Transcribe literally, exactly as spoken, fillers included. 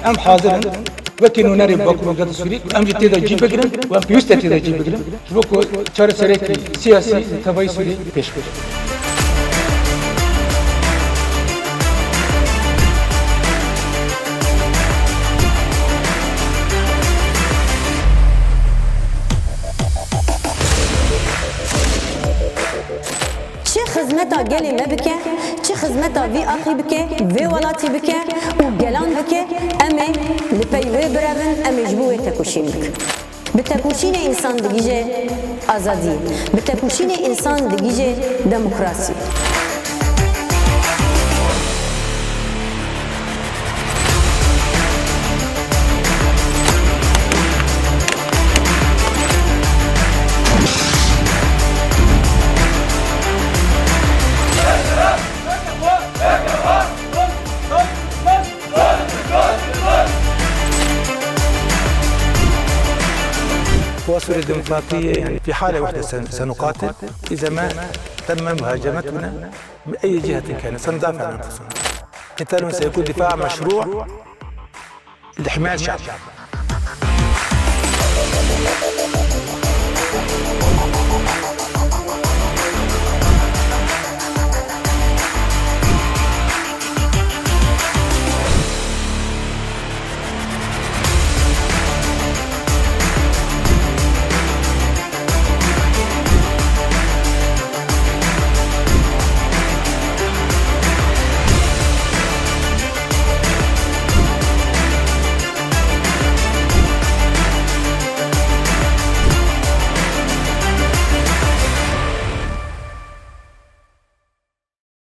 Em hazir in wekî nûnerê Bakur û Rojhilata Sûrî ku em jî tê de cî bigirin û em pêwîst e tê de cî bigirin ji bo ku çareserekî siyasî li tevayî Sûrî pêş bê. Çi xizmeta gelê me bike, çi xizmeta vî axî bike, vê welatî bike û gelan bike, em ê li pey wê birevin, em ê ji bo wê tekoşîn bikin. Bi tekoşînê însan digihîje azadiyê, bi tekoşînê însan digihîje demokrasiyê. قوى سوريا الديمقراطية، يعني، في حالة وحدة سن-، سنقاتل. إذا ما تم مهاجمتنا من أي جهة كان، سندافع عن أنفسنا. قتالنا سيكون دفاع مشروع لحماية الشعب.